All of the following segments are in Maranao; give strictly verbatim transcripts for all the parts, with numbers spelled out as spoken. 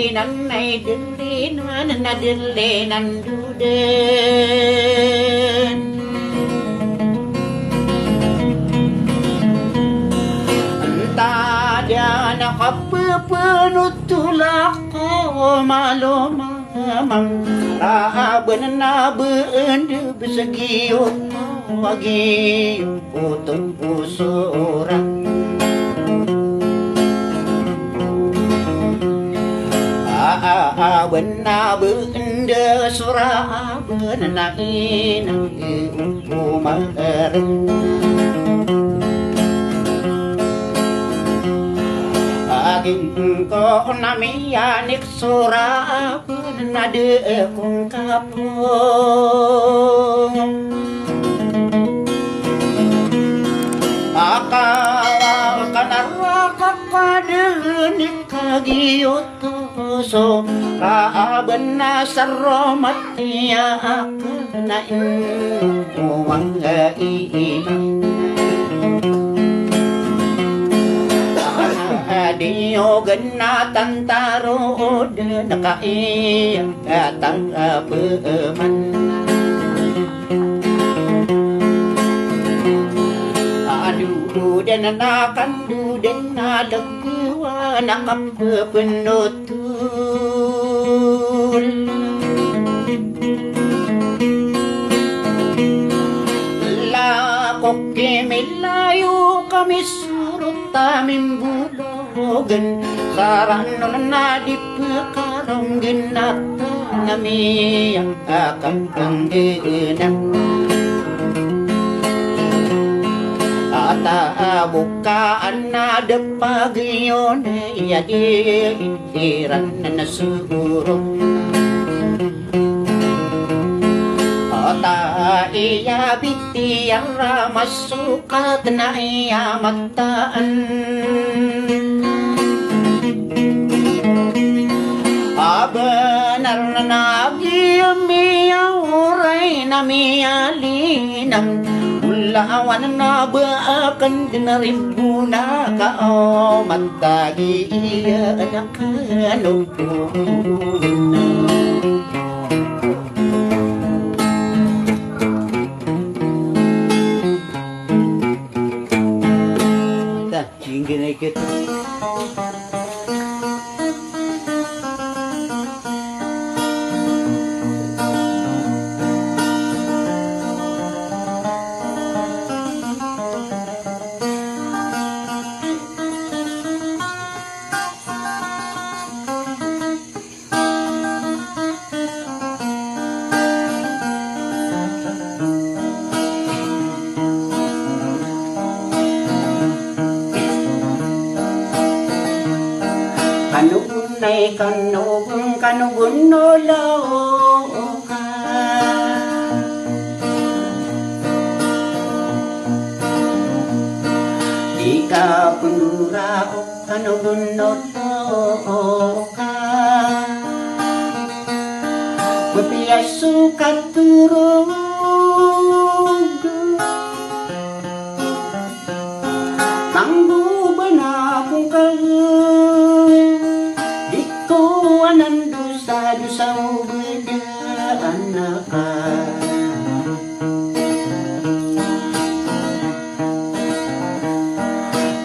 Nan ay dilinan, na dilinan duden. Anta di a na kapepenotol ako malomamang, raben na bendebes giyoto a giyoto. Oto posoran. A, a, a, bena benda sora bena ina umaren. Agin ko namiyanik sora bena de kong kapong. Aka, aka naraka kadeni kagiyoto so, ka aben a saromat iya aka na in umang iman. Aka diyo gena tantaro den ka iya Katang a peman. Adu den a kanduden a lekewan a kapepenotol. Lako kimilayo kami sorot a mimbologen, karanon na di pekaronggen a tanami a kampanggenan. Ata a bokaan a depagiyon iya di iran na suguro. Ata iya bitiyara masokat na iya mataan. A benar na agi a miyaoray na miyalinang. Molawan na ba aken den a rimbona ka o matagi iya na kano. Ta, inggenay kito. Kanogon ay kanogon, kanogon o loka. Di ka pendora o kanogon o loka. Mapiya so katorog. Manggoban ako ka. Di ko anan dosa, dosa o beda anak ka.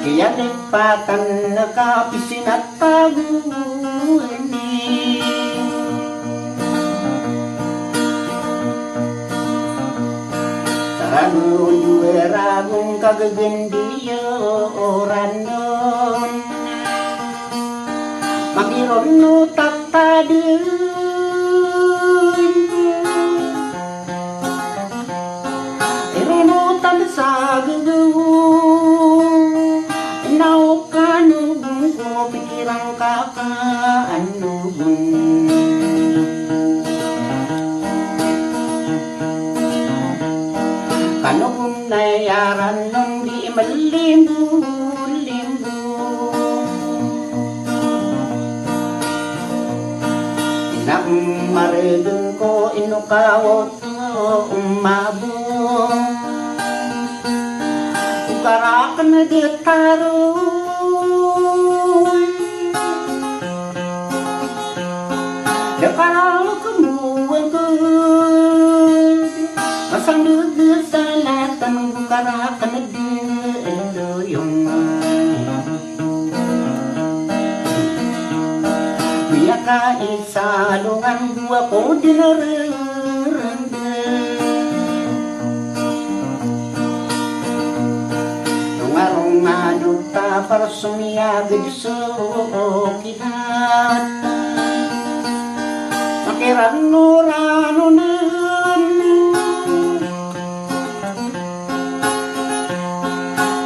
Kiyalipatan na kapisinat pagoni. Sa ragon, dowa ragon kagagandiya o ranon. Magiron o tatadn. Ironotan sa gagaw. Inaw kanogon ko pikiran ka kanogon. Kanogon na iyaran non di malimbo-limbo. Ina, maregen ko ino ka o Umabong. Ukaraken a gitaro. Karakn di loyong. Miyakaisa longan bo ako di narerende. Rongaronga do tapar somiyaged so kilat. Makiranuranonen.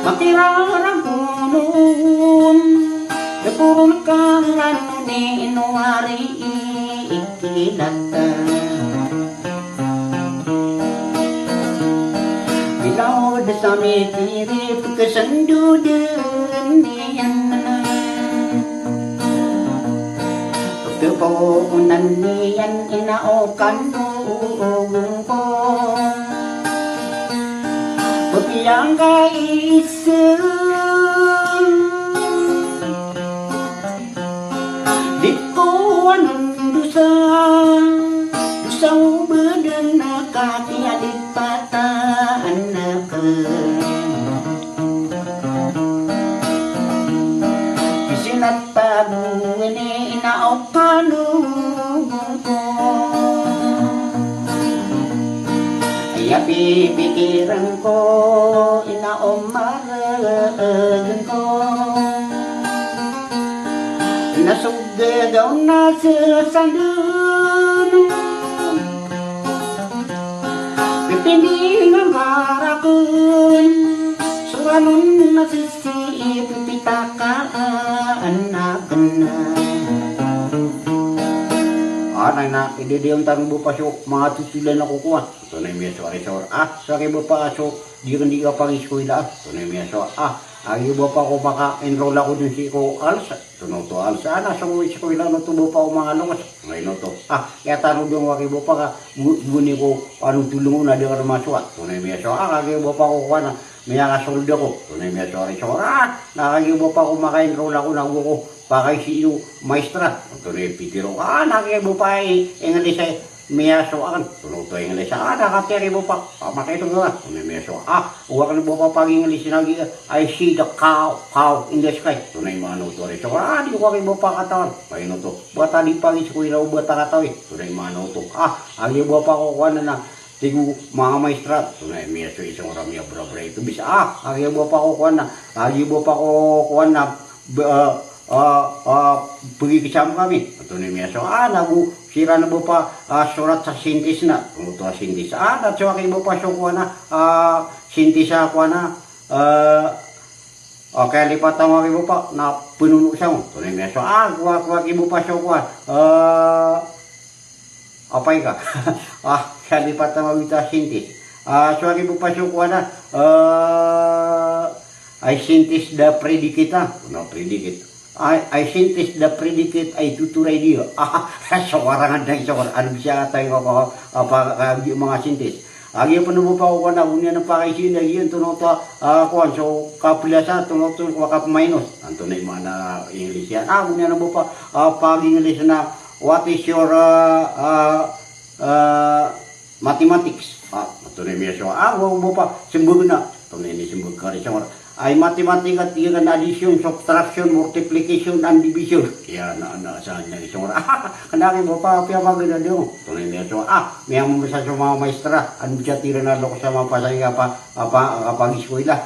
Makirarangkonon, da poron ka rano di ino ari ikilat. Bilaw da sa mikirip ka sandoden iyan. Pagtapoonan iyan ina o kandong ko. Pagiyangkai isen. Di ko anon dosa. Dosa o badan a kakiya di pataan aken. Isinat pagoen ina o kandong ko. Aya pipikiren ko ina o maregen ko. Na so gagaw na sesandeno. Pipindingan ka raken. So ranon na sisii pipitakaan aken. Anay na, idediyon tano bo pa so manga totolan ako kowan. Tonay miyasowa ri sawar. Ah, so aki bo pa so di ken di ka pangiskowila. Tonay miyasowa. Ah, aki bo pa ko maka-enroll ako den sii ko ALS. Tono to ALS. Ana so iskowila no to bo pa o manga longes. Tonay no to. Ah, iyataro den aki bo pa ka gu-, guni ko ano tolong na di ka masowa. Tonay miyasowa. Ah, aki bo pa ko kowan a miyakasold ako. Tonay miyasowa ri sawar. Ah, na aki bo pa ko maka-enroll ako na go ko pakay sii o maestra. Tonay pitiro. Ah, na aki bo pa i English ay miyasowa aken. Tono to English. Ah, na kapiya aki bo pa. Ah, makaito nga. Tonay miyasowa. Ah, o aken bo pa pag-English na gi, I see the cow, cow in the sky. Tonay maano to ri sawar. Ah, di ko aki bo pa katawan. Maino to. Bata di pangiskowila o bata katawi. Tonay maano to. Ah, aki bo pa ko kowan na Tig o manga maestra, tonay miyasowa i sawar a miyabrabra i tobis. Ah, aki bo pa ko kowan na, aki bo pa ko kowan na, ba, ah, ah, ah, pag-exam kami. Tonay miyasowa, ah, na go siran bo pa, ah, sorat sa sintis na. Oto a sintis. Ah, na so aki bo pa so kowan na, ah, sintis a kowan na, ah, ah, kalipatan ko aki bo pa na penono sango. Tonay miyasowa, ah, kowa, kowa aki bo pa so kowan. Ah, Apay ka? Ah, kalipatan ko a wito a sintis. Ah, so aki bo pa so kowan na, ah, I sentence the predicate, ah. Ano predicate? I, I sentence the predicate, I tutor idea. Ah, so karangan na so karangan. Ano bisa atay ko, ko, apa, ka, di manga sentence. Agi pn bo pa ko kowan na, goniyan a pakaisin, agi antonaa oto, ah, kowan, so kaplasa, antonaa oto, kapmainos. Antonaa i maana English iyan. Ah, goniyan bo pa, ah, pag-English na, what is your, ah, ah, ah, mathematics? Ah, antonaa i miyasowa. Ah, go bo pa, sembag na. Antonaa i sembag ka ri sawar. Ay, mathematics, tig iyan, addition, subtraction, multiplication, and division. Kna, na, sa niyan i sawar. Kna aki bo pa, apiya maganad iyo. Antonaa i miyasowa. Ah, miyamamasa so manga maestra. Ano bisa tiran a loks a mapasang ka pa, apa, kapag-iskowila.